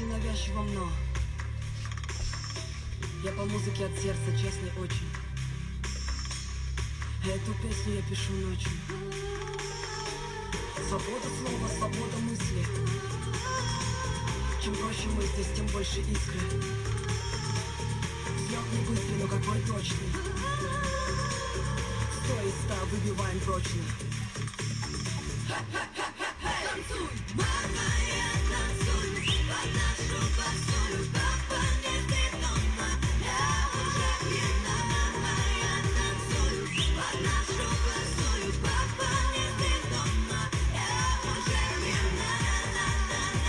очень навязчивом, но Я по музыке от сердца, честный очень. Эту песню я пишу ночью. Свобода слова, свобода мысли. Чем проще мы здесь, тем больше искры. Взлет не быстрый, но какой точный. Сто из ста выбиваем прочно. Танцуй, мама, я танцую под нашу басую, папа, не ты дома, я уже пьяна, мама, я танцую под нашу басую, папа, не ты дома, я уже пьяна,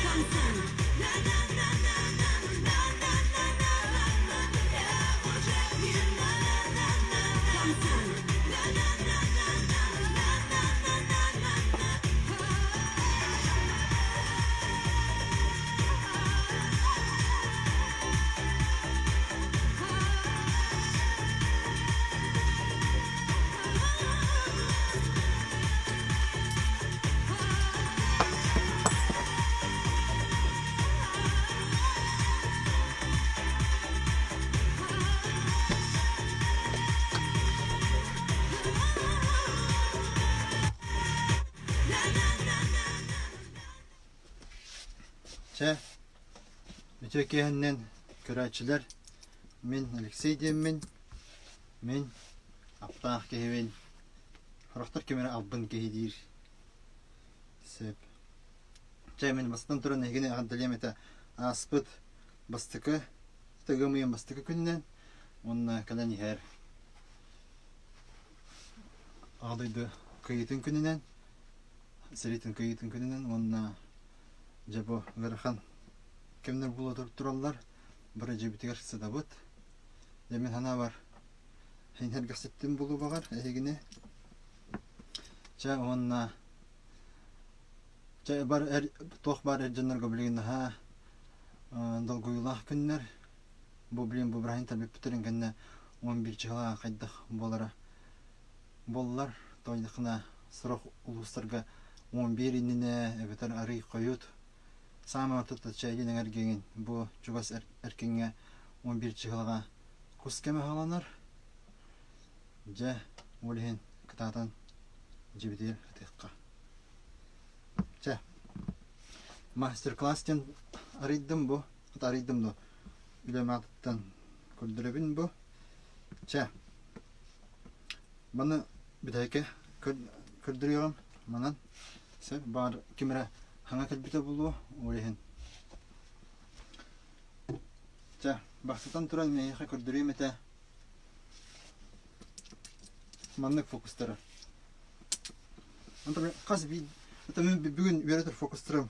танцуй, на на на на на на на на на на, я уже пьяна, на на танцуй, на на на на на на на на на на. Чэ, үтүө киэһэннэн көрөөччүлэр, мин Алексей диэммин, мин аптаах киһибин, сорохтор ким эрэ албын киһи диир сөп. Чэ, мин бастатан туран эһигини эҕэрдэлиэм этэ ааспыт бастакы ыам ыйын бастакы күнүнэн уонна кэлэн иһэр Аҕа дойду кыайыытын күнүнэн, сэриитин кыайыытын күнүнэн уонна дьэ бу ыарахан кэмнэр буола тураллар. Бары дьиэбитигэр сытабыт. Дьэ мин санаабар иһин булуу баҕар эһигини. Чэ уонна чэ бар эр туох баар эр дьоннорго билигин наһаа долгуйуулаах күннэр. Бу билигин бу бырааһын тэлбиппитин кэннэ 11 чыһыла хайдах буолара буоллар, тоойдоххуна сорох улуустарга 11 иннинэ эбэтэр арый хойут саамай ортото чэйдин эҥэргиҥин бу чугас эркиҥҥэ 11 чыһылаҕа кус кэмэ хааланар. Дьэ, ол иһин кытаатан дьиэбитигэр ытыахха. Чэ, мастер-класс диэн арыйдым бу. Арыйдым дуо? Үлэм аатыттан көрдөрөбүн бу. Чэ, маны бүтэһиккэ көрдөрүөҕүм. Манан сөп баар ким эрэ хаҥа кэлбитэ буолуо, ол иһин. Чэ, бастатан туран эйиэхэ көрдөрүөм этэ маннык фокустары. Онтон хас биир бүгүн үөрэтэр фокустарым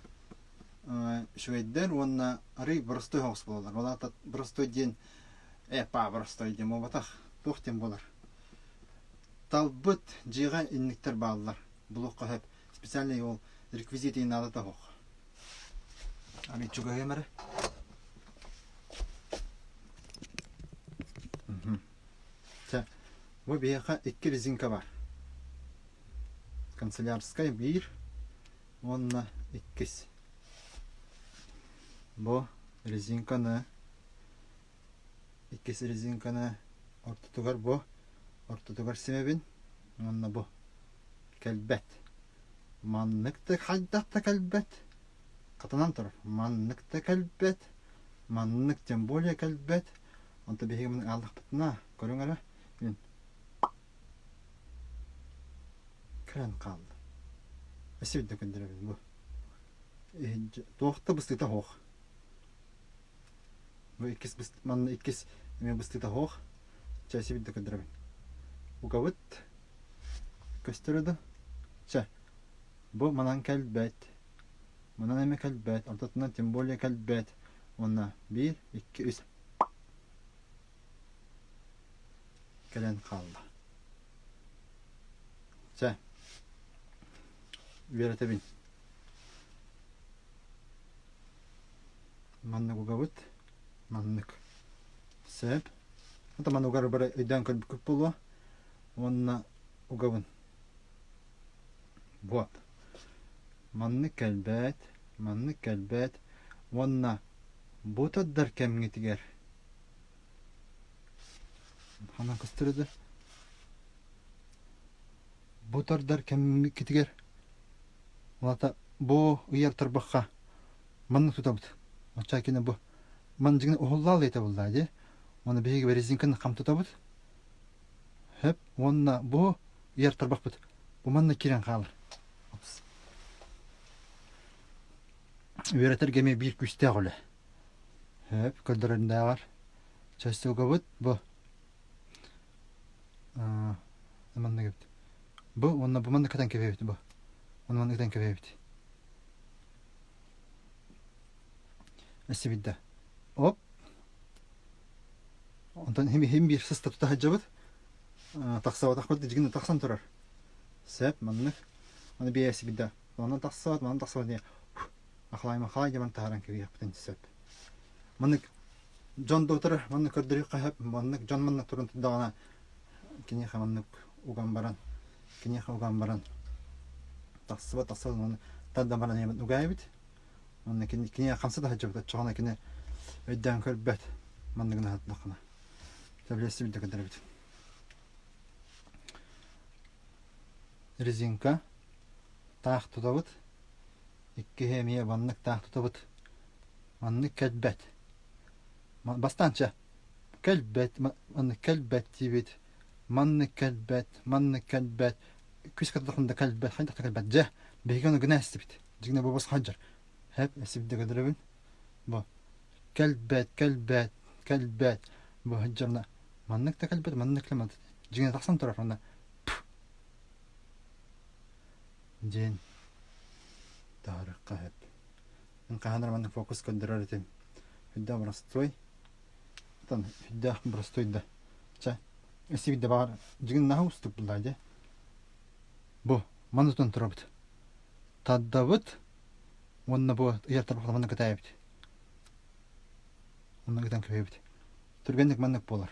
үчүгэйдэр уонна арый боростуой соҕус буолаллар. Ол аата боростуой диэн э па боростуой диэн буолбатах. Туох диэн буолар? Талбыт дьиэҕэ инниктэр бааллар. Булуохха сөп. Специальный ол реквизит наадата суох. Ами чугаһыам эрэ. Чэ, бу биһиэхэ икки резинка бар. Канцелярскай биир уонна иккис. Бу резинканы иккис резинканы ортотугар бу ортотугар симэбин уонна бу кэлбэт. Маннык да хайдах да кэлбэт. Хатанан турар. Маннык да кэлбэт. Маннык тем более кэлбэт. Онто биһиги маны ааллахпытына көрүҥ эрэ мин кэлэн хаалла. Өссө биирдэ көрдөрөбүн бу. Туох да быстыыта суох. Бу иккис манна иккис эмиэ быстыыта суох. Чэ, өссө биирдэ көрдөрөбүн. Угабыт. Көстөрө да? Чэ, бу манан кэлбэт. Манан эмэ кэлбэт, ортотунан тем более кэлбэт. Уонна биир, икки, үс кэлэн хаалла. Чэ, үөрэтэбин. Маннык угабыт, маннык. Сөп. Ата маны угар бары өйдөөн көрбүккүт буолуо. Уонна угабын. Вот. Маннык кэлбэт, маннык кэлбэт уонна. Бу тардар кэмҥитигэр ханан көстөр да бу тардар кэмҥитигэр улата бу ыйар тарбахха маннык тутабыт. Оччо кини бу ман дьиҥин уһуллаал ыйта буллаа дии. Уонна биһиги резинканы хам тутабыт. Хөп уонна бу ыйар тарбахпыт бу манна киирэн хаалар. Үөрэтэргэ эмиэ биир күүстээх үлэ. Хөп көрдөрөрүндээҕэр часугабыт бу маннык эбит. Бу уонна бу маннык кытан кэбиһэбит бу. Уонна маннык кытан кэбиһэбит. Өссө биирдэ. Оп. Онтон хим хим биир сыста тута сылдьабыт. Тахсыбатахпыт дьигин тахсан турар. Сөп, маннык. Аны биэси биирдэ. Онон тахсыбат, манан тахсыбат диye ахлай-махлай диэн таһааран кэбиһиэхпитин сөп. Маннык дьон да маннык көрдөрүөххэ сөп, маннык дьон маннык туран турдаҕына киниэхэ маннык уган баран, киниэхэ уган баран тахсыбат тахсыбат уонна тардан баран ийэбит угаайбыт. Уонна кини киниэхэ хамсата сылдьыбыт оччоҕуна кини өйдөөн көрбөт манныгын аһаттаххына. Сөбүлэстибит да көрдөрөбүт. Резинка таах тутабыт. Иккиһи эмиэ маннык таах тутабыт. Маннык кэлбэт. Бастаан чэ кэлбэт, маннык кэлбэт диибит. Маннык кэлбэт, маннык кэлбэт. Күс кытатахын да кэлбэт, хайдах да кэлбэт. Дьэ, биһиги ону гына эстибит. Дьиҥнэ бу босхо сылдьар. Хэп, эсибит да Бу кэлбэт, кэлбэт, кэлбэт. Бу сылдьарна маннык да кэлбэт, маннык да дьиҥэ тахсан турар уонна диэн таһаарыахха сөп. Мин хаһан эрэ маннык фокус көрдөрөр этим. Үрдээх боростуой. Оттон үрдээх боростуой да. Чэ, өссө биирдэ баҕар дьиҥин наһаа уустук буллаа дии. Бу, маны тутан турабыт. Тардабыт уонна бу ыйар тарбахтан маннык ытаайбыт. Онно ытан кэбиһэбит. Түргэнник маннык буолар.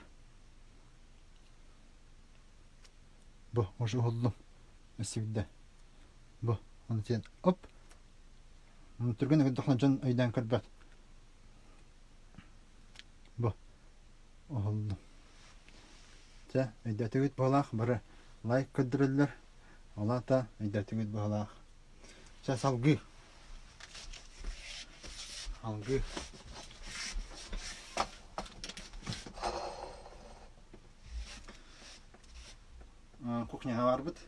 Бу, уже уһуллум. Өссө биирдэ. Бу, ону тиэн оп. Түргэн көрдөххүнэ дьон өйдөөн көрбөт. Бу, уһуллум. Чэ, өйдөөтүгүт быһалаах бары лайк көрдөрөллөр. Ол аата өйдөөтүгүт быһалаах. Чэ, салгыы. Алгыы. Кухняҕа барбыт.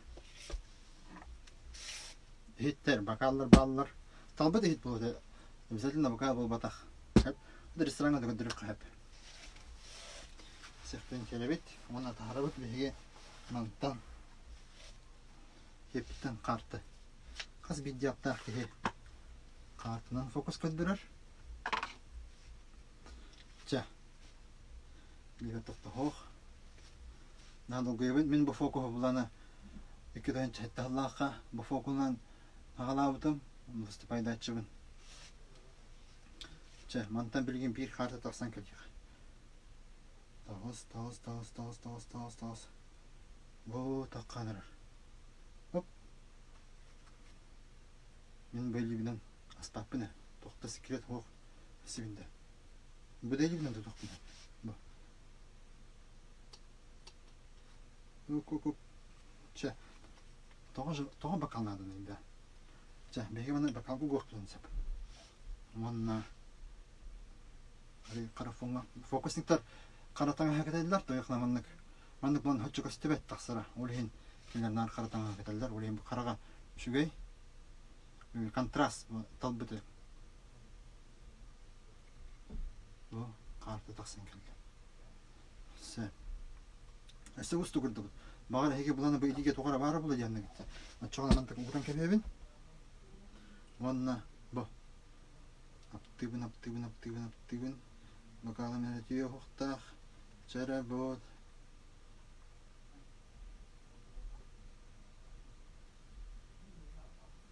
Иһиттэр, бокаллар бааллар. Талбыт иһит буолуо обязательно бокал буолбатах. Рестораҥҥа да көрдөрүөххэ сөп. Сехпин кэлэбит уонна таһарабыт биһиги мантан киэппиттэн карта. Хас биирдии аптаах киһи картанан фокус көрдөрөр. Чэ, билигин тохтоһуох. Наһаа долгуйабын. Мин бу фокуһу булана 2007 сыллаахха бу фокунан аҕалаабытым, выступайдааччыбын. Чэ, мантан билигин биир карта тахсан кэлиэх. Таҕыс, таҕыс, таҕыс, таҕыс, таҕыс, таҕыс, таҕыс. Бу таххан эрэр. Оп. Мин бу илиибинэн астааппын ээ. Туох да секрет суох сибиндэ. Бу да илиибинэн тутуохпун Бу. Ку-ку. Чэ, тоҕо тоҕо бокал нааданый да? Чэ, биһиги маны бокалга угуохпутун сөп. Уонна хара фоҥҥа фокусниктар хара таҥаһы кэтэллэр, тойохна маннык маннык буолан һоччу көстүбэт тахсара. Ол иһин кинилэр наар хара таҥаһы кэтэллэр. Ол иһин бу хараҕа үчүгэй контраст талбыты бу хаарта тахсан кэллэ. Сөп. Өссө устугурдубут. Баҕар эһиги булан бу илиигэ туох эрэ баара буолуо диэн Оччоҕуна мантан угутан кэбиһэбин. Уонна бу аптыыбын, аптыыбын, аптыыбын, аптыыбын. Бокалым эрэ оһохтоох. Чэрэ буот.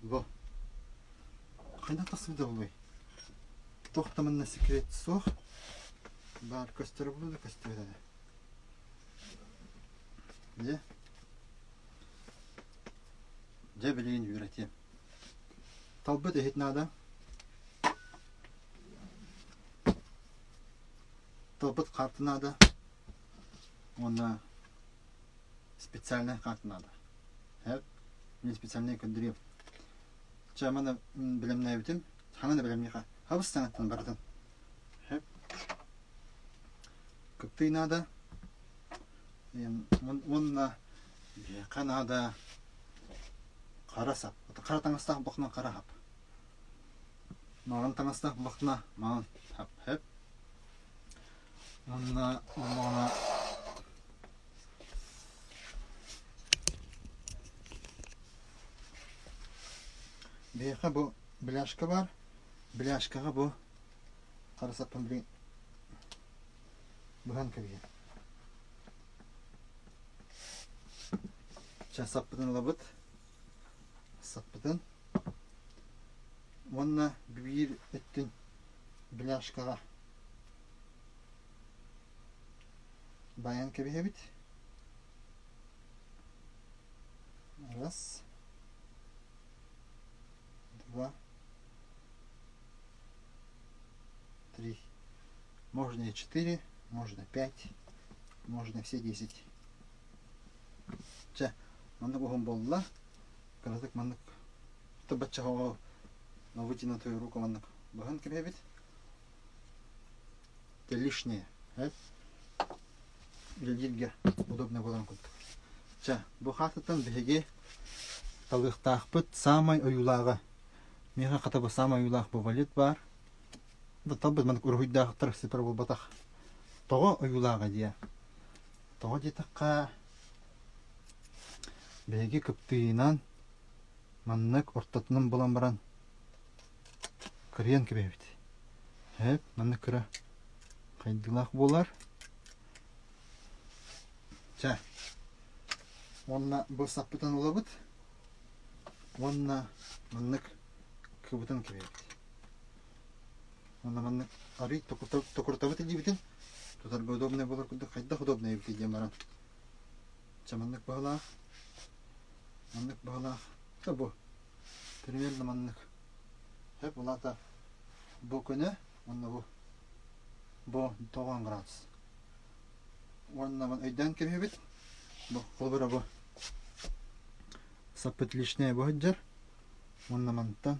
Бу. Хайдах тахсыбыта буолуой? Туох да манна секрет суох. Баар көстөрө буолуо да көстүбэт этэ. Дьэ. Дьэ билигин үөрэтиэм. Талбыт иһит наада. Талбыт хаарты наада уонна специальнай хаарты наада. Һэп, мин специальнай көрдөрүөм. Чэ, маны бэлэмнээбитим. Хаҥан да бэлэмниэхэ. Хабыс саҥаттан барытын. Һэп. Кыптый наада. Уонна биһиэхэ наада хара сап. Хара таҥастаах бохунан хара хап. Маҕан таҥастаах бохуна маҕан хап. Хэп. Уонна онноҕуна биһиэхэ бу бляшка баар. Бляшкаҕа бу хара саппын билигин быһан кэбиһиэм. Чэ, саппытын ылабыт. Саппытын. Уонна биир өттүн бляшкаҕа баайан кэбиһэбит. Раз, два, три. Можно и четыре, можно пять, можно все 10. Чэ, маннык уһун буолла. Кыратык маннык баччаҕа на вытянутую руку маннык быһан кэбиһэбит. Это лишнее. Үлэлииргэ удобно буолан курдук. Чэ, бу хаатыттан биһиги талыахтаахпыт саамай ойуулааҕа. Миэхэ хата бу саамай ойуулаах бу валет баар. Талбыт маннык уруһуйдаахтар сипер буолбатах. Тоҕо ойуулааҕа диэ? Тоҕо диэтэххэ, биһиги кыптыыйынан маннык ортотунан булан баран кырыйан кэбиһэбит. Эп, маннык кыра хайдыылаах буолар. Чэ, уонна бу саппытын ылабыт уонна маннык кыбытан кэбиһэбит. Уонна маннык арый токурутабыт илиибитин тутарга удобнай буолар курдук хайдах удобнай эбитий диэн баран чэ маннык быһалаах маннык быһалаах да бу примерно маннык хөп улаата бу көнө уонна бу бу 90 градус уонна ман өйдөөн кэбиһэбит бу холобура бу саппыт лишнее бу сылдьар уонна мантан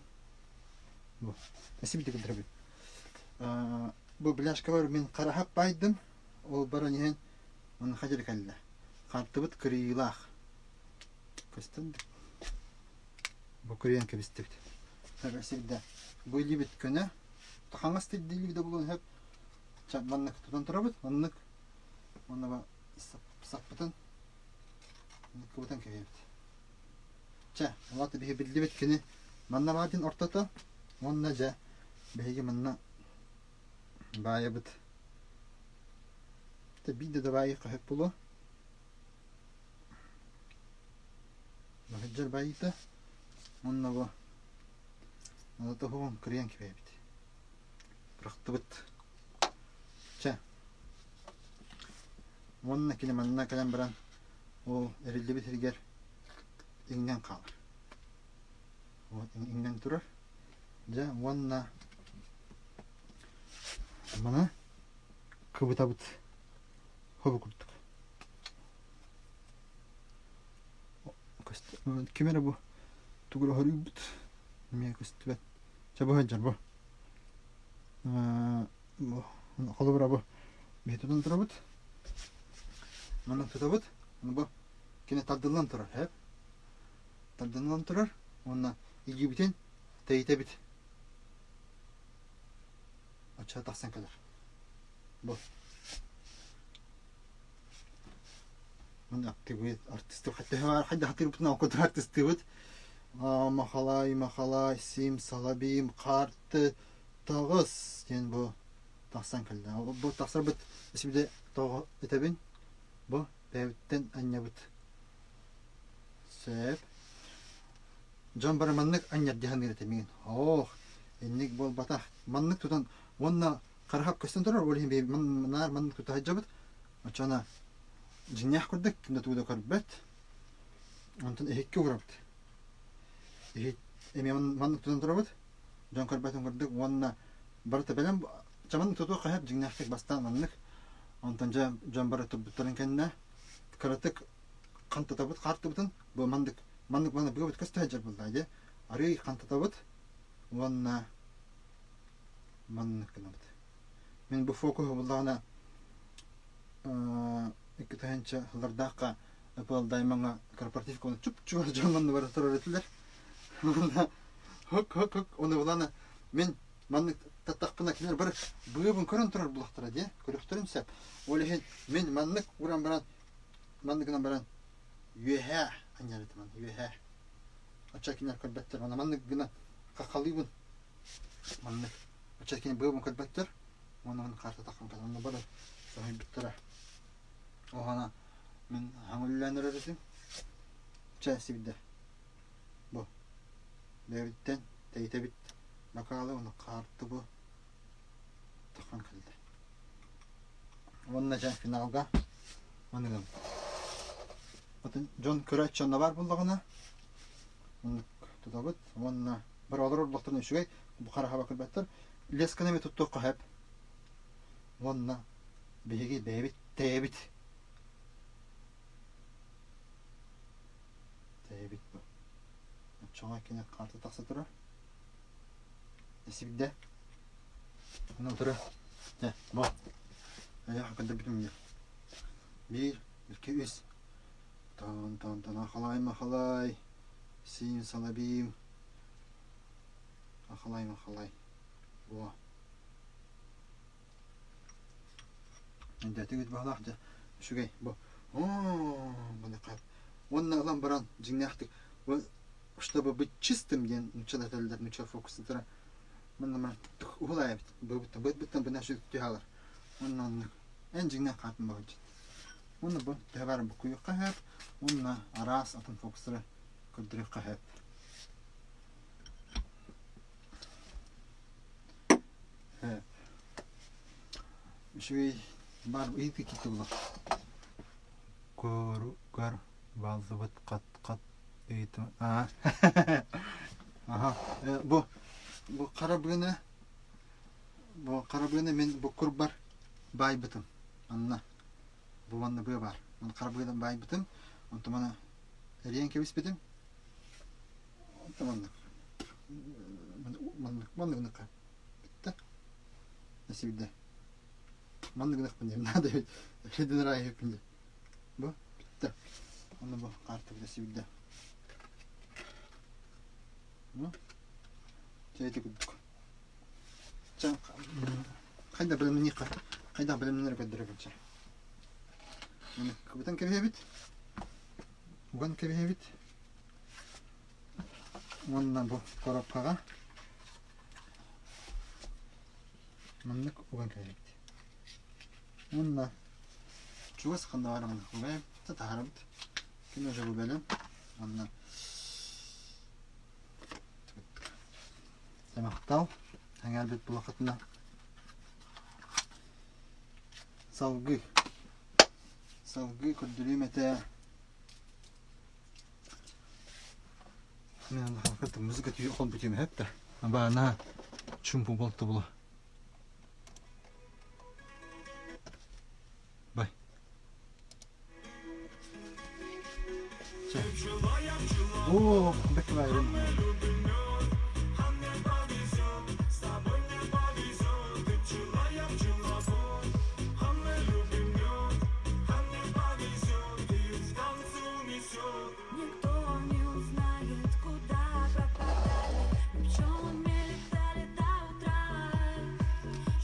бу спасибо кытарабыт бу бляшкабар мин хараһап баайдым ол баран иһэн маныаха дьири кэллэ хартыбыт кырыйыылаах көстөн бу кырыйан кэбистибит сирдэ бу илиибит көнө хаҥас илиибит да булуон сөп маннык тутан турабыт маннык уонна саппытын кыбытан кэбиһэбит Чэ, улаата биһи биллибит кини манна баатын ортото уонна дьэ биһиги манна баайабыт. Биирдэ да баайыахха сөп буолуо. Баһыдьар баайыыта уонна бу тоһугун кырыйан кэбиһэбит. Бырахтыбыт. Чэ. Уонна кини манна кэлэн баран ол эриллибит сиригэр иҥнэн хаалар. Вот иҥнэн турар. Дьэ уонна маны кыбытабыт хобу курдук. Ким эрэ бу тугу эрэ хоруйбут эмиэ көстүбэт. Чэ бу сылдьар бу. Холобура бу биһи тутан турабыт. Манна тутабыт. Бу кини тардыллан турар, һэп. Тардыллан турар уонна илиибитин тэйитэбит. Оччо тахсан кэлэр. Бу. Мин актыбыт, артистыбыт, хайда хатырбытын окуту артистыбыт. Махалай, махалай, сим, салабим, карты, таҕыс диэн бу тахсан кэллэ. Бу тахсарбыт сибде тоҕо этэбин. Бу бэйэбиттэн анньабыт. Сөп. Дьон бары маннык анньар дии саныыр этэ миигин. Оох, инник буолбатах. Маннык тутан уонна харахап көстөн турар, ол иһин биһи наар маннык тута сылдьабыт. Оччоҕуна дьиҥнээх курдук ким да тугу да көрбөт. Онтон иһиккэ уурабыт. Иһит эмиэ маннык тутан турабыт. Дьон көрбөтүн курдук уонна барыта бэлэм чаман тутуох хаһыат дьиҥнээхтик бастаан маннык. Онтон дьэ дьон бары турбуттарын кэннэ кыратык хантатабыт хаартыбытын бу маннык маннык маннык быгабыт көстө сылдьар буоллаа дии. Арыый хантатабыт уонна маннык гынабыт. Мин бу фокуһу буллаҕына 2000 сыллардаахха АПЛ Даймоҥҥа корпоративка уонна чуп-чугас дьон манна бара турар этилэр. Уонна хоп-хоп-хоп уонна булана мин маннык таттахпына кинилэр бары быабын көрөн турар булахтара дии, көрүөхтэрин сөп. Ол иһин мин маннык уран баран маннык гынан баран үөһээ анньар этим үөһээ. Оччо кинилэр көрбөттөр. Уонна маннык гына хаххалыыбын. Маннык. Оччо кини быабын көрбөттөр. Уонна мин карта таххан кэлэн онно бары соһуйбуттара. Оһана мин хаҥыллаан эрэр этим. Чэ, сибидэ. Бу. Бэйэбиттэн тэйитэбит бакаалы уонна хаарты бу таххан кэллэ. Уонна дьэ финалга маныгым. Атын дьон көрөөччү онно баар буоллаҕына оннук тутабыт уонна бары олорор буоллахтарына үчүгэй бу хараһаба көрбөттөр лесканы эмиэ туттуохха сөп уонна биһиги бэйэбит тэйэбит тэйэбит бу оччоҕо кини хаарта тахса турар Сибдэ Онон турар Дьэ, бу Эйиэхэ көрдөрбүтүм дии Биир, икки, үс Тон тон тон ахалай махалай Сиим салабиим Ахалай махалай Во Дьэ баһылаах дьэ үчүгэй бу оо маныха уонна ылан баран дьиҥнээхтик чтобы быть чистым диэн нууччалар этэллэр нуучча фокустара манна мана уһулаайбыт быыбыттан быыт-быттан бына түһалар уонна оннук эн дьиҥнээх хаатын баҕылдьыт уонна бу төһө баар буккуйуохха сөп уонна араас атын фокустары көрдөрүөххэ сөп Үчүгэй баар ыйытыы киирдэ буолар. Куругар бааллыбыт хат-хат ыйытым аа аха бу бу харабыына бу харабыына мин бу курбар баайбытым анна бу манна быа баар маны харабыынан баайбытым онтон маны эрийэн кэбиспитим онтон маннык маннык маннык гыныхха Бүттэ. Эсибидэ. Маннык гынахпын диэн наада эбит. Эдин ырааһыппын диэн. Бу бүттэ. Онно бу карта эсибидэ. Ну, чэ ити курдук. Чэ, хайда бэлэмниэххэ, хайдах бэлэмнэнэр көрдөрөбүн чэ. Кыбытан кэбиһэбит. Уган кэбиһэбит. Уонна бу коробкаҕа Маннык уган кэлэбит. Уонна чугас ханна баар маннык угайабыт да таһаарабыт. Ким уже бу бэлэм. Уонна Махтал. Эҥээрбит булахытына салгыы салгыы көрдөрүүм этэ. Музыка холбутуйум эһэттэ. Абаана чумпу болту була. Бай. О, бэккэ Никто не узнает, куда пропадали. Мы пчелами летали до утра.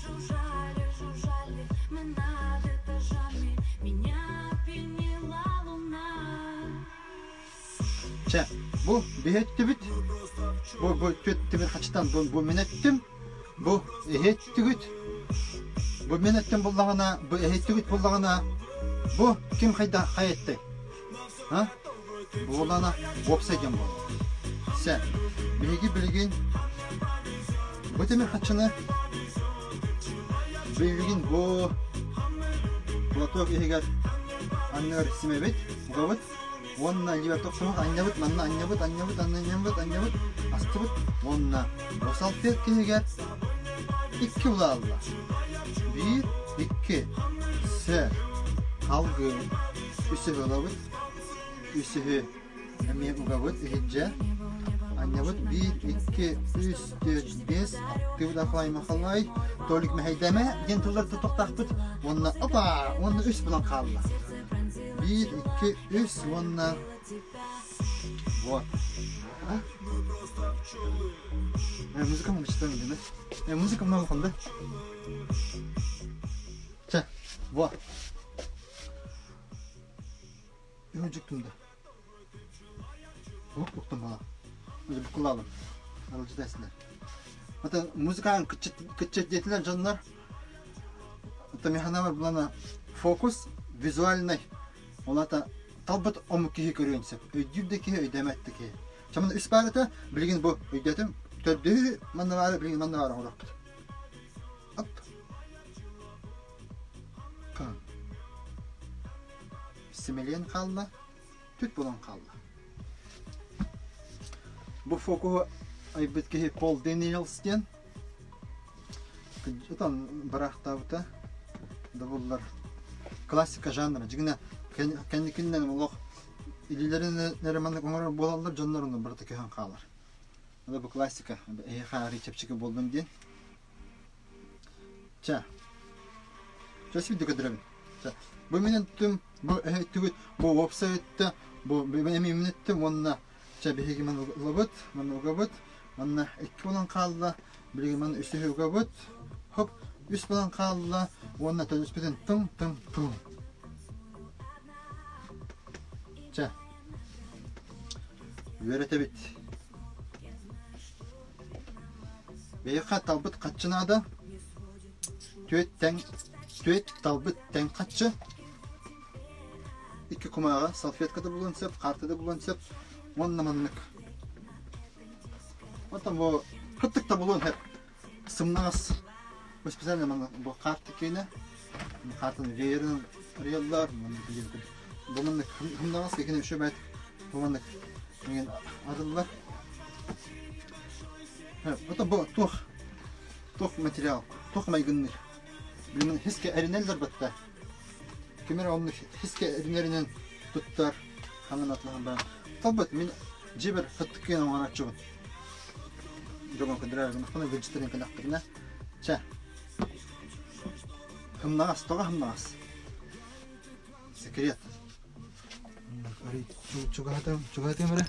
Жужжали, жужжали мы над этажами. Меня пьянила луна. Чэ, бу биһэттибит. Бу бу түөттүбүт хачытан бу бу мин эттим. Бу эһэттигит. Бу мин эттим буллаҕына, бу эһэттигит буллаҕына, бу ким хайда хайэттэй? А? Буолана уопсай диэн буолла. Сэ, биһиги билигин бу тимир хаччыны билигин бу платок иһигэр анныгар симэбит, угабыт уонна илиибэр тохсуһук анньабыт, манна анньабыт, анньабыт, анньабыт, анньабыт, астыбыт уонна бу салфетка иһигэр икки улаалла. Биир, Икки, сэ, халгы, үсүһү ылабыт, үсүһү эмиэ угабыт, иһирдьэ, анньабыт биир, икки, үс, түөрт, биэс, аттыбыт ахлай махалай, Толик мэһэйдэмэ диэн тыллар тутуохтаахпыт уонна опа уонна үс булан хаалла. Биир, икки, үс уонна вот. А? Музыка мычтан дeme. Музыка много хонда. Чэ, вот. Үһүнчүктүм да. Уһук уктум бала. Буккулаалым. Арылдьыта эсилер. Ата музыкаан кытчат диэтилер дьоннор. Ата механабар булана фокус визуальный. Ол ата талбыт омук киһи көрүөн сөп. Өйдүүр да киһи, өйдөөмөт да киһи. Чаман үс баар этэ, билигин бу өйдөөтүм. Төрдүһү манна баары, билигин манна баары оҥоруохпут. Оп. Симэлийэн хаалла, түт буолан хаалла. Бу фокуһу айбыт киһи Пол Дэниелс диэн. Отон бараахтаабыта да буллар классика жанра. Дьиҥинэ кэнникиннэн олох илиилэрин эрэ маннык оҥорор буолаллар, дьоннор ону барыта көһөн хаалар. Аны бу классика эһиэхэ арый чэпчэки буоллун диэн. Чэ. Чэ сүүрдэ көтөрөбүн. Чэ. Бу мин өттүм, бу эһэ өттүгүт, бу уопсай өттө, бу эмиэ мин өттүм уонна чэ биһиги маны ылабыт, маны угабыт, манна икки буолан хаалла, билигин маны үсүһү угабыт, хоп, үс буолан хаалла уонна төлөспүтүн тым тым тым. Чэ. Үөрэтэбит. Биһиэхэ талбыт хаччы наада. Түөт тэҥ түөт талбыт тэҥ хаччы. Икки кумааҕы салфетка да булуон сөп, карта да булуон сөп. Уонна маннык. Оттон бу кыттык да булуон сөп. Сымнаҕас. Бу специально манна бу карта киэнэ. Картаны веерынан арыйаллар. Маннык бу маннык хымнаҕас кикини үшөбэт. Бу маннык арыллар. Это бу туох туох материал, туох майгынныыр. Билимин хискэ эринэллэр батта. Ким эрэ онну хискэ эринэринэн туттар, хаҥан атлаһан баран. Талбыт мин дьиэбэр хаттыккыйан оҥорооччубун. Дьоҥҥо көдүрээр гынахпына виджеттерин кэлэхпитинэ. Чэ. Хымнаҕас, тоҕо хымнаҕас? Секрет. Чугаһатыам, чугаһатыам эрэ.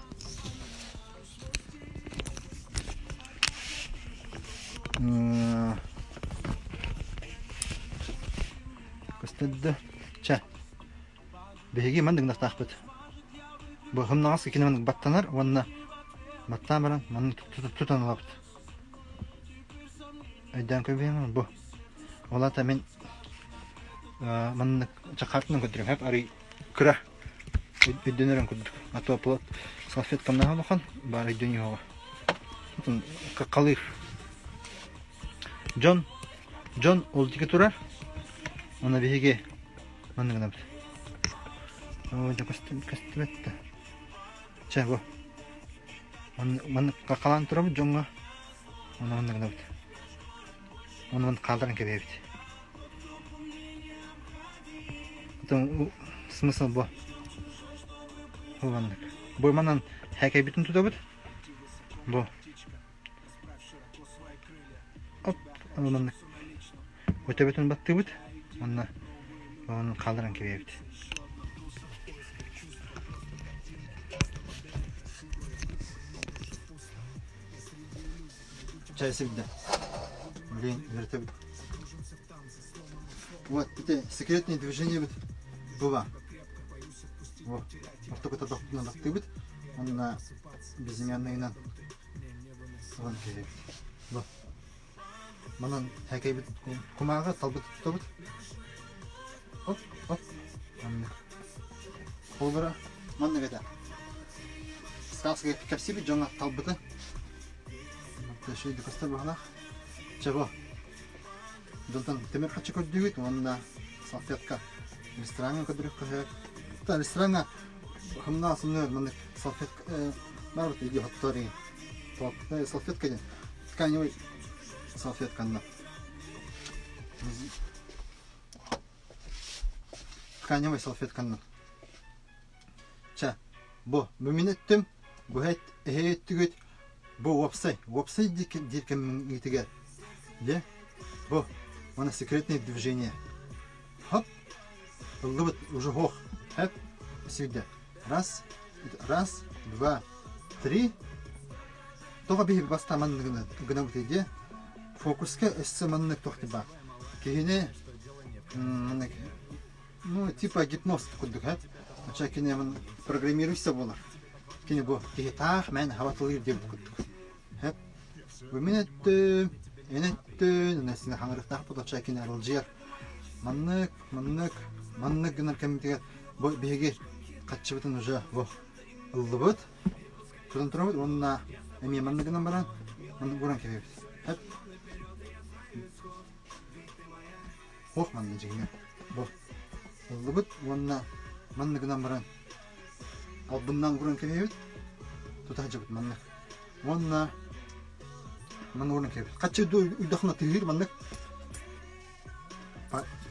Көстөддө. Чэ. Биһиги маннык гынахтаахпыт. Бу хымнаҕас иккини маннык баттанар уонна баттаан баран маннык тутан ылабыт. Өйдөөн көрбүөм бу. Ол аата мин маннык чакаартынан көрдөрүм хэп арый кыра өйдөнөрүн курдук. А то плот салфеткам улахан баар өйдөнүөҕэ. Халыыр. Дьон дьон ол диэки турар. Уонна биһиги маннык гынабыт. Оо, дьэ көстүбэт да. Чэ, бу. Маннык халаан турабыт дьоҥҥо. Уонна маннык гынабыт. Уонна маннык хаалларан кэбиһэбит. Потом смысл бу. Бу маннык. Бу манан хээкэйбитин тутабыт. Бу. Оп, маннык. Өтөбүтүн баттыыбыт. Уонна онун хаалларан кэбиһэбит. Чай сирдэ. Блин, үөртэбит. Вот, ити секретное движение было. Вот, ортокута тохтунан баттыыбыт. Онна безымянныйынан ылан кэбиһэбит. Бу. Манан хээкэйбит кумааҕы талбыт тутабыт. Оп, оп. Маннык. Холобура, маннык этэ. Сказка кэпсиибит дьоҥҥо талбыты. Шейді көстөр баһылаах. Чэ бу. Дьонтон тимир хаччы көрдүүгүт уонна салфетка. Рестораҥҥа көрдөрүөххэ сөп. Рестораҥҥа хымнаа сымныыр маннык салфетка барбыт иди хоттор салфетка диэн тканевый салфетканна. Тканевай салфетканнан. Чэ, бу бу мин өттүм, бу эһэ өттүгүт, бу уопсай, уопсай диир кэмҥитигэр дьэ, бу уонна секретное движение. Хоп, ыллыбыт уже һуох. Хэп, сирдэ. Раз, раз, два, три. Тоҕо биһи бастаан манныгына гынабыт дии. Фокуска өссө маннык туох баар. Киһини маннык ну типа гипноз курдук һэ. Оча кини программируйся буолар. Кини бу киһи таах мэн хабатылыыр диэбит курдук. Һэп. Бу мин өттүм, эн өттүн, нэсини хаҥырыктаахпыт оча кини арылдьыйар. Маннык, маннык, маннык гынар кэммитигэр бу биһиги хаччыбытын уже бу ыллыбыт. Тутан турабыт уонна эмиэ маннык гынан баран маннык ууран кэбиһэбит. Һэп. Ох манна дьиҥэ бу ыллыбыт уонна маннык гынан баран албыннаан ууран кэбиһэбит. Тута сылдьабыт маннык. Уонна маннык ууран кэбиһэбит. Хаччы уйдахына тыһыыр маннык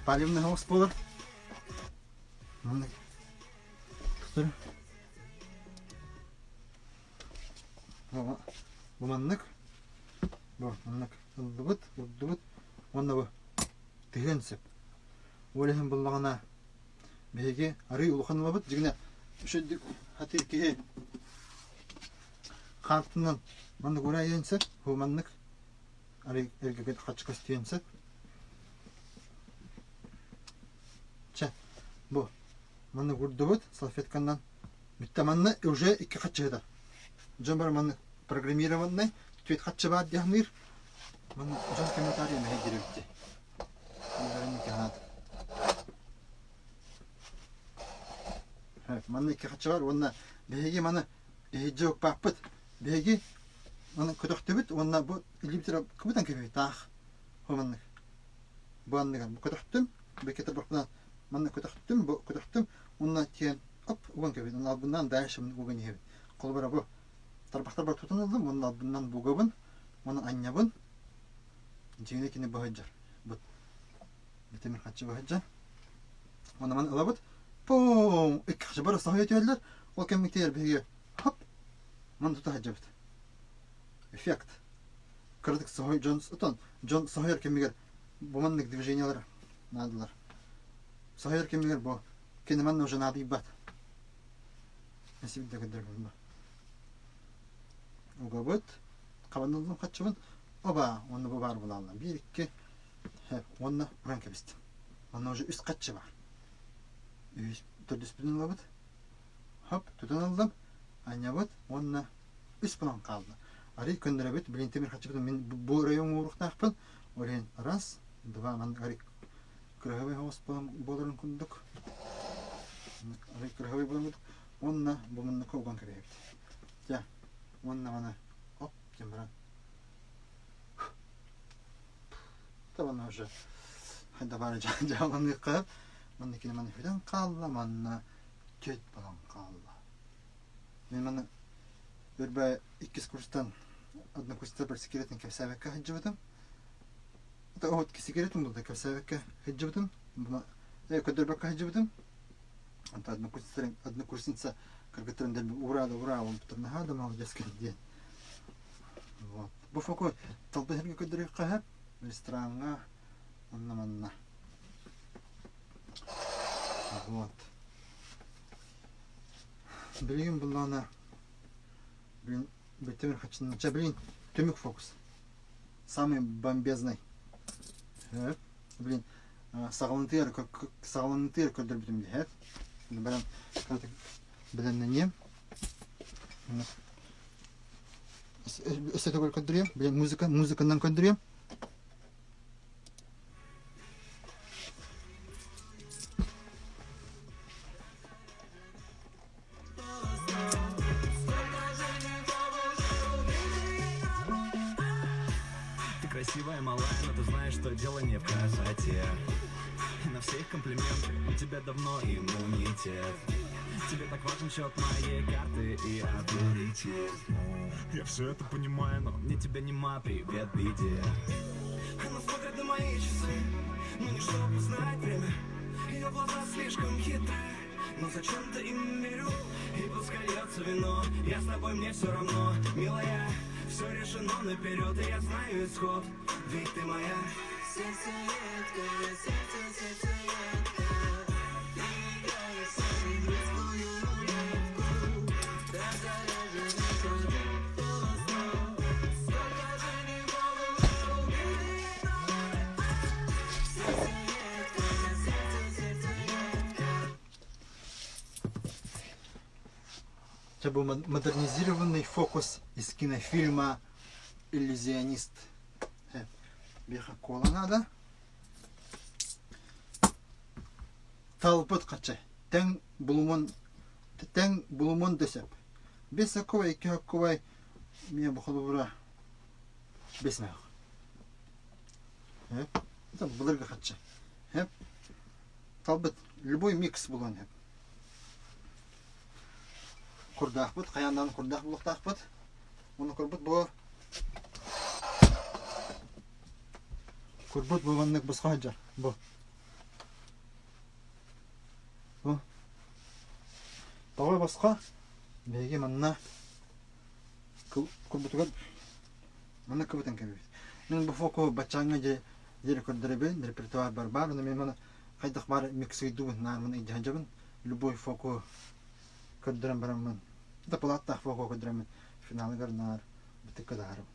палевный хаос буолар. Маннык. Бу маннык. Бу маннык ыллыбыт, урдубут уонна бу тыһыан сөп. Ол иһин буллаҕына биһиги арыый улахан ылабыт. Дьиҥинэ үчүгдүк хатыыр киһи хаартынан маннык урайыан сөп. Бу маннык арыый эргэгит хаччы көстүөн сөп. Чэ, бу маннык урдубут салфетканан Бүттэ манна уже икки хаччыһыта. Дьон бары маннык программированный түөрт хаччы баар диэхниир. Манна дьон комментарий мэһэйдиир эбит дии. Манна икки хаччы бар уонна биһиги маны иһирдьэ укпааппыт. Биһиги маны көтөхтүбүт уонна бу илиибитигэр кыбытан кэбиһэбит таах. Маннык. Бу анныгар бу көтөхтүм, бэккэ тарбахпынан манна көтөхтүм, бу көтөхтүм уонна тиэн оп уган кэбиһин. Уонна албыннаан дальше уган иһэбин. Холобура бу тарбахтарбар тутан ыллым уонна албыннаан бугабын, уонна анньабын. Дьиҥинэ кини быһыдьар. Бут битимир хаччы быһыдьар. Уонна маны ылабыт. Пум! Икки хаччы бары соһуйа түһэллэр. Ол кэммитигэр биһиги хоп маны тута сылдьабыт. Эффект. Кыратык соһуй дьон отон дьон соһуйар кэмигэр бу маннык движениялар наадалар. Соһуйар кэмигэр бу кини манна уже наадыйбат. Насиб да көрдөрбүн Угабыт, хабаныллым хаччыбын, оба, уонна бу баар булаалла. Биир, икки, уонна уран кэбистим. Манна уже үс хаччы бар. Үс, төрдүспүтүн ылабыт. Хоп, тутан ыллым, анньабыт уонна үс булан хаалла. Арый көннөрөбүт, блин, тимир хаччыбытын мин бу район ууруктаахпын. Ол иһин раз, два, маннык арый кыраһабай соҕус буоларын курдук. Арый кыраһабай буоларын курдук. Уонна бу муннукка уган кэбиһэбит. Дьэ, уонна маны оп диэн баран Табана уже хайда баары дьааланыахха манна кини маны бүтэн хаалла манна түөт балан хаалла. Мен маны өрбө иккис курстан однокурсница секретин кэпсээбэккэ сылдьыбытым. Вот секретин булда кэпсээбэккэ сылдьыбытым. Көрдөрбөккө сылдьыбытым. Онто однокурсница кыргыттарын дэлби ураа да ураа буолбуттар наһаа да молодец диэн. Вот. Бу фоку талбын сиргэ көрдөрүөххэ сөп. Рестораҥҥа онно манна. Вот. Билигин буллаҕына блин бүтүн хаччынна. Чэ, блин, түмүк фокус. Самый бомбезный. Блин, саҕаланытыгар саҕаланытыгар көрдөрбүтүм диһэт. Баран бэлэмнэниэм. Өссө төгүл көрдөрүөм. Блин, музыка, музыканан көрдөрүөм. Ты красивая, малая, но ты знаешь, что дело не в красоте. На все их комплименты у тебя давно иммунитет. Тебе так важен счет моей карты и авторитет. Я все это понимаю, но мне тебя нема, привет, беде. Она смотрит на мои часы, но не чтобы узнать время. Ее Ее глаза слишком хитры, но зачем-то им верю. И пускай льется вино, я с тобой, мне все равно. Милая, все решено наперед, и я знаю исход, ведь ты моя. Сердцеедка, сердце, сердцеедка, ты играешь в английскую рулетку. Так заряжена, что ты Сколько же не могу убить. Сердцеедка, сердце, сердцеедка. Це був модернизированный фокус из кинофильма «Иллюзионист». Биэхэ кола надо. Талбыт хачы. Тэҥ булумун тэҥ булумун да сөп. Бес соккубай, икки соккубай, миэ бу холобура бес мөөх. Это былыргы хаччы. Хэп. Талбыт любой микс булуон сөп. Курдаахпыт, хайаан курдаах булуохтаахпыт. Ону курбут бу курбут бу маннык босхо сылдьар. Бу. Бу. Тоҕо босхо? Биһиги манна курбутугар манна кыбытан кэбиһэбит. Мин бу фокуһу баччааҥҥа дьэ диэри көрдөрөбүн, репертуар бар баар, ону мин маны хайдах баар миксыйдуубун, наар маны илдьэ сылдьабын. Любой фокуһу көрдөрөн бараммын, да платтаах фокуһу көрдөрөммүн финалыгар наар бытыкка таһаарабын.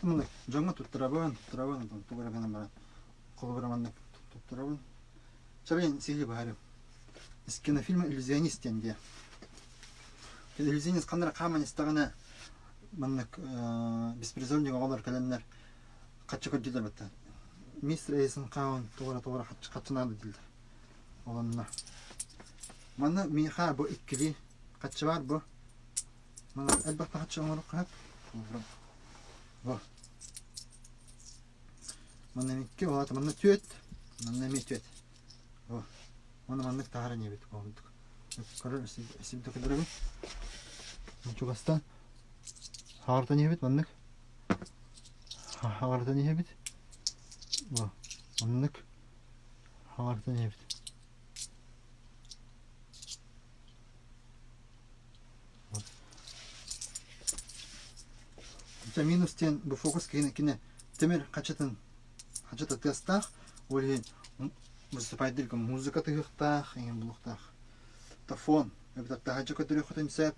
Маннык дьоҥҥо туттарабын, туттарабын, онтон тугу эрэ гынан баран холобура маннык туттарабын. Чабин сиһи быһаарым. Из кинофильма «Иллюзионист» диэн диэ. Иллюзионист ханна эрэ хааман истэҕинэ маннык беспризорник оҕолор кэлэннэр хаччы көрдүүлэр батта. Мистер Эйзенхаун тугу эрэ тугу эрэ хаччы наада дииллэр. Ол онно. Манна миэхэ бу иккилии хаччы баар бу. Манна элбэх да хаччы оҥоруохха сөп. Бу. Манна икки, ол аата манна түөрт, манна эмиэ түөрт. Бу. Уонна маннык таһааран иһэбит курдук. Көрөр сибдэ көрдөрөбүн. Чугастан хаҕартан иһэбит маннык. Хаҕартан иһэбит. Бу. Маннык хаҕартан иһэбит. Минус диэн бу фокус кини кини тимир хачытын хачыта тыастаах, ол иһин выступайдырга музыка тыһыахтаах, иҥин булуохтаах. Фон эбэтэр таһырдьа көрдөрүөххүтүн сөп.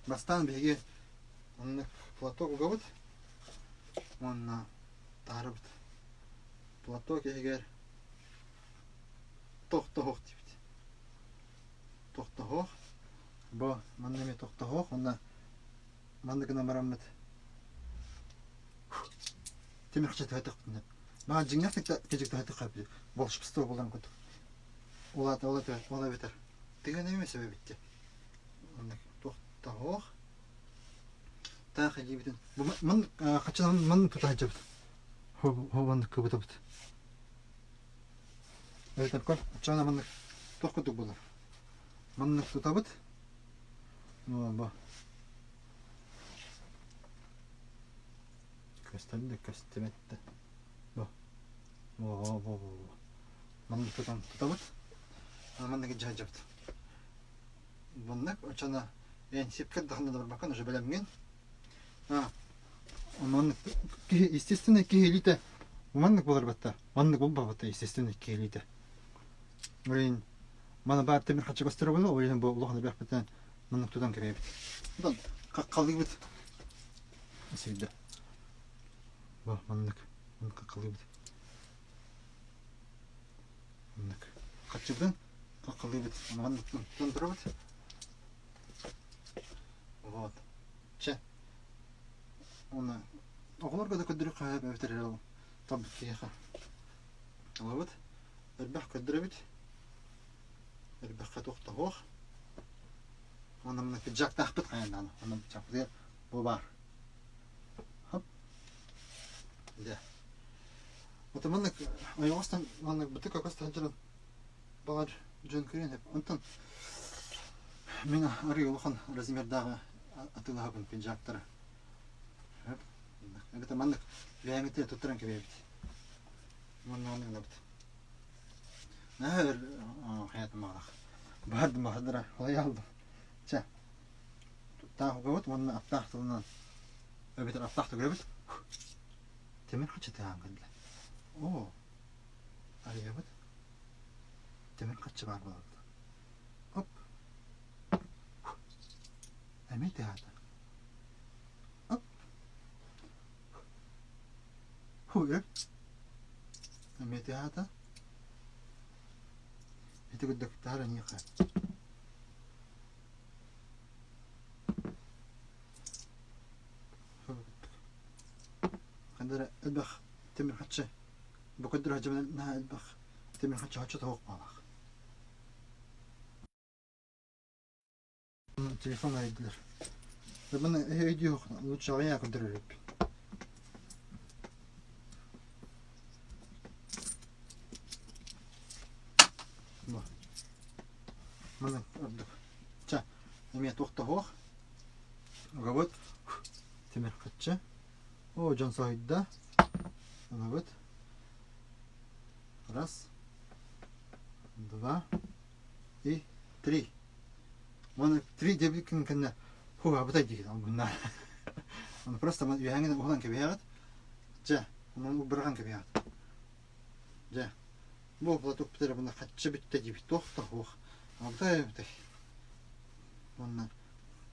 Бастаан биһиги оннук платок угабыт уонна таһарабыт. Платок иһигэр тохтоһуох диибит. Тохтоһуох. Бу манна эмиэ тохтоһуох уонна маннык гынан бараммыт тимирчэ төһөтөхпүнэ маа дьиҥнээх кэдьик төһөтөххө волшебство буоларын курдук улаата ол эбэтэр ол эбэтэр тыгын эмиэ сөбө эбит дии маннык тохтоһуох таах илиибитин бу ман хаччынан ман тута сылдьабыт хо маннык кыбытабыт эбэтэр көр оччоҕуна маннык туох курдук буолар маннык тутабыт бу көстөн да көстүбэт да бу бу бу бу маннык тутан тутабыт маннык дьаһайдьабыт маннык оччоно эн сипкэр дахына да барбаккын уже бэлэмҥин маннык киһи естественно киһи илиитэ маннык буолар батта маннык буолбабыта естественно киһи илиитэ Блин, маны баар тимир хаччы көстөрө буолуо, ол иһин бу улахан элбэхпитинэн маннык тутан кэбиһэбит. Онтон хаххалыыбыт. Сирдэ. Бу маннык маннык хаххалыыбыт. Маннык хаччыбытын хаххалыыбыт. Маннык тутан турабыт. Вот. Чэ. Уонна оҕолорго да көрдөрүөххэ сөп эбэтэр эрэл талбыт киһиэхэ. Ылабыт. Элбэх көрдөрөбүт. Элбэххэ туох да суох. Уонна мына пиджактаахпыт хайан даҕаны. Онон пиджакпытыгар бу баар. Хоп. Дьэ. Ото маннык ойоҕостон маннык бытык көкөс сылдьан баҕар дьон көрүөн сөп. Онтон мин арыый улахан размердааҕы атыылаһабын пиджактары. Эбэтэр маннык бэйэҥитэ туттаран кэбиһэбит. Уонна ону гынабыт. Наһаа өр хайатымаҕалах. Баһардым баһардара халайаалдым. Чэ, туттаах угабыт уонна аптаах тылынан эбэтэр аптаах төгүрэбит. Тимир хаччы тыаһаан кэллэ. Оо, арыйабыт. Тимир хаччы баар буолабыт. Оп. Эмиэ тыаһаата. Оп. Хуй. Эмиэ тыаһаата. Ити курдук таһар эйиэхэ. Ханна эрэ элбэх тимир хаччы бу көрдөрө сылдьабын наһаа элбэх тимир хаччы хаччы тоһуох баалаах. Телефон арыйдылар. Маны өйдүү лучше аҕыйах көрдөрөр эбиппин. Бу. Маны ордук. Ча, эмиэ туох да суох. Угабыт. Тимир хаччы. О, дьон соһуйда. Ылабыт. Раз, два и три. Уонна три диэбит кэннэ фу, абытай диэки албыннаа. Ону просто үөһээҥҥинэн уһунан кэбиһэҕит. Дьэ, онон быраҕан кэбиһэҕит. Дьэ, бу платок бүтэрэ мына хаччы бүттэ диэбит туох да суох. Абытай абытай. Уонна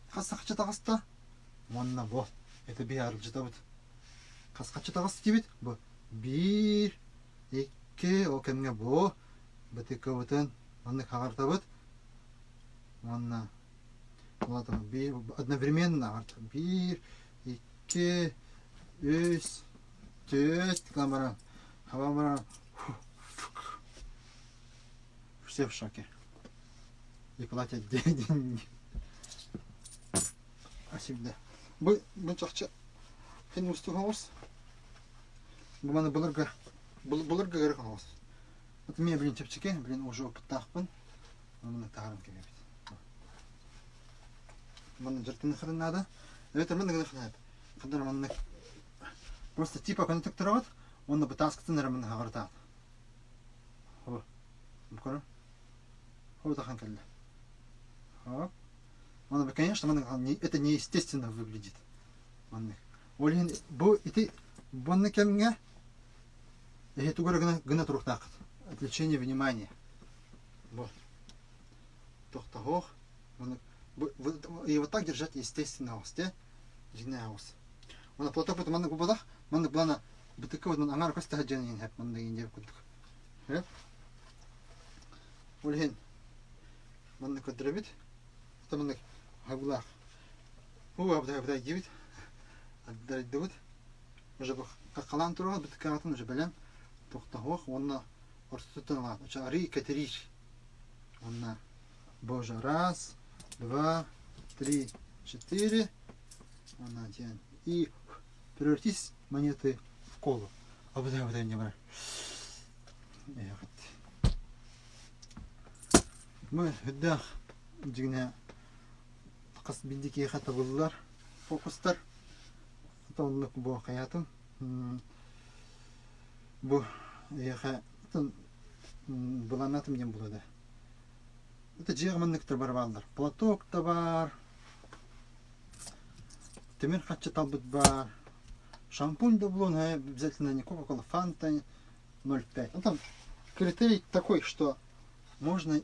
хас хаччы таҕыста? Уонна бу это биһи арылдьытабыт. Хас хаччы таҕыста диэбит? Бу биир, икки, ол кэмҥэ бу бытыкабытын маннык хаҕартабыт. Уонна биир одновременно биир, икки, үс, түөрт гынан баран хабан баран все в шоке. И платят деньги. Всегда. Бу бу чахчы хин уустук оҕус. Бу маны былыргы былыргы ыарык оҕус. Вот мне, блин, чэпчэки, блин, уже опыттаахпын. Маны таһааран кэбиһэбит. Манна дьарыктаныаххытын наада. Эбэтэр маннык гыныаххын Ханна маннык просто типа көнөтүк тураҕыт уонна бытааскытын эрэ манна хаҕырытаҕыт. Хо. Көрө. Хо тахан кэллэ. Хоп. Оно, конечно, маннык это неестественно выглядит. Маннык. Ол иһин бу ити буонна кэмҥэ эһи тугу эрэ гына гына туруохтааххыт. Отвлечение внимания. Бу. Тохтоһуох. И вот так держать естественно оҕус дии. Дьиҥнээх оҕус. Уонна платок маннык буолбатах. Маннык былаана бытыкка вот аҥаар көстө сылдьан иһин хэп маннык иһин диэбит курдук. Ол иһин маннык көрдөрөбүт. Это маннык хабылаах. Уу абытай абытай диибит. Аддарайдыбыт. Уже хаххалаан туруоҕа бытыккаҕытын уже бэлэм тохтоһуох уонна ортотуттан ылаат. Очо арый кэтириир. Уонна боже раз, два, три, четыре. Уонна диэн. И превратись монеты в колу. Абытай абытай не бар. Мы үрдээх дьиҥнэ хас биирдии киһиэхэ табыллар фокустар. Оннук бу хайаатым. Бу эйиэхэ былааннаатым диэн буолуо да. Это дьиэҕэ манныктар бары бааллар. Платок да баар, тимир хаччы талбыт баар, шампунь да булуон обязательно не Кока-Кола, Фанта 0,5. Ну там критерий такой, что можно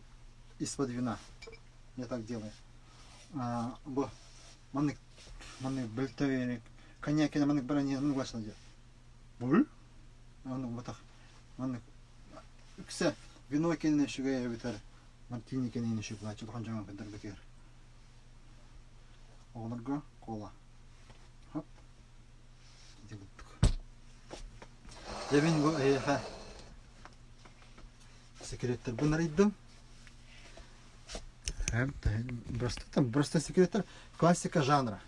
из-под вина. Я так делаю. А, бу маннык маннык бөлтөйөрүк коньяк маннык баран маннык башына диye. Бұл? Маннык батах маннык үксэ вино кэннэ үчүгэй эбэтэр мартини кэннэ үчүгэй булааччы улахан дьоҥҥо көрдөрбүтүгэр. Оҕолорго кола. Хоп. Ити курдук. Дьэ мин бу эһиэхэ секреттэрбин арыйдым. Просто там просто секреттер классика жанра.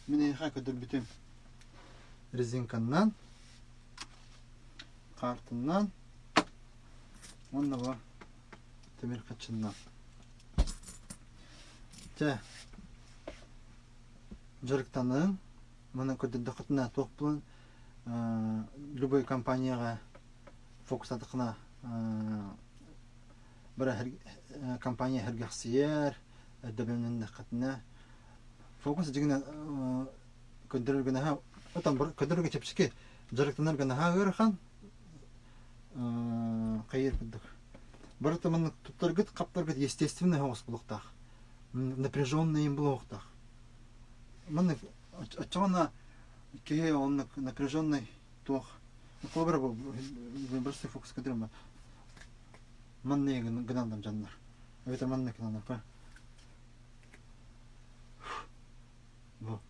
Мин эһиэхэ көрдөрбүтүм резинканнан, хаартыннан уонна бу тимир хаччыннан. Чэ, дьарыктаныҥ. Манан көрдөрдөххүтүнэ туох булан любой компанияҕа. фокустаатаххына бара компания сэргэхсийэр, эрдэ Фокус дьиҥинэн көрдөрөргө наһаа отон көрдөрөргө чэпчэки, дьарыктанарга наһаа ыарахан хайыыр курдук. Барыта маннык туттаргыт, хаптаргыт естественный оҕус булуохтаах. Напряженный им булуохтаах. Маннык оччоҕуна киһи оннук напряженный туох холобура бу просто фокус көрдөрөм маннык гыналлар дьоннор. Эбэтэр маннык гыналлар. Бу.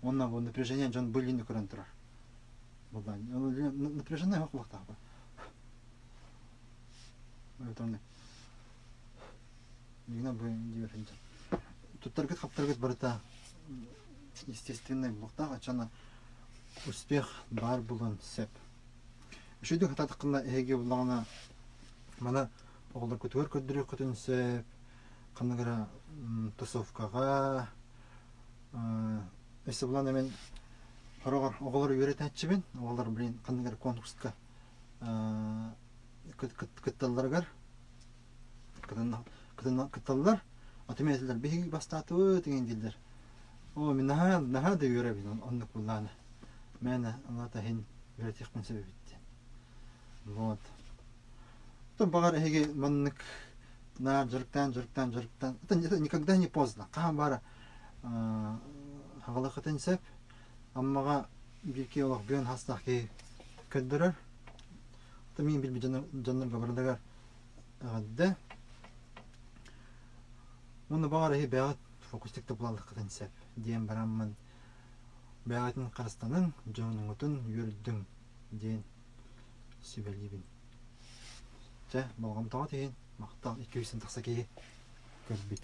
Уонна бу напряжение дьон былины көрөн турар. Напряжение суох буолуохтаах бу. Туттаргыт хаптаргыт барыта естественный буолуохтаах, оччоно успех баар буолуон сөп. Үчүгэйдик хатаатаххына эһиги буллаҕына маны оҕолоргутугар көрдөрүөххүтүн сөп, ханнык эрэ тусовкаҕа өссө булан мин хороҕор оҕолору үөрэтээччибин, оҕолор блин ханнык эрэ конкурска кытталларыгар кытталлар, аты этилэр биһиги бастаатыбыт деген дииллэр. Оо, мин наһаа наһаа да үөрэбин оннук буллааны. Мээнэ алата иһин үөрэтиэхпин сөп эбит диэн. Вот. Оттон баҕар эһиги маннык наар дьарыктаан, дьарыктаан, дьарыктаан. Это, это никогда не поздно. Хаһан баара хаҕалаххытын сөп. Аммаҕа биир киһи олох бүөн хастаах киһи көрдөрөр. Оттон мин билбит дьоннорго барыларыгар эҕэрдэ. Уонна баҕар эһи бэйэҕит фокустик да булаллаххытын сөп диэн бараммын бэйэҕитин харыстаныҥ, дьонуҥутун үөрдүҥ диэн сүбэлиибин. Чэ, болҕомтоҕут иһин махтал 200 тахса киһи көрбүт.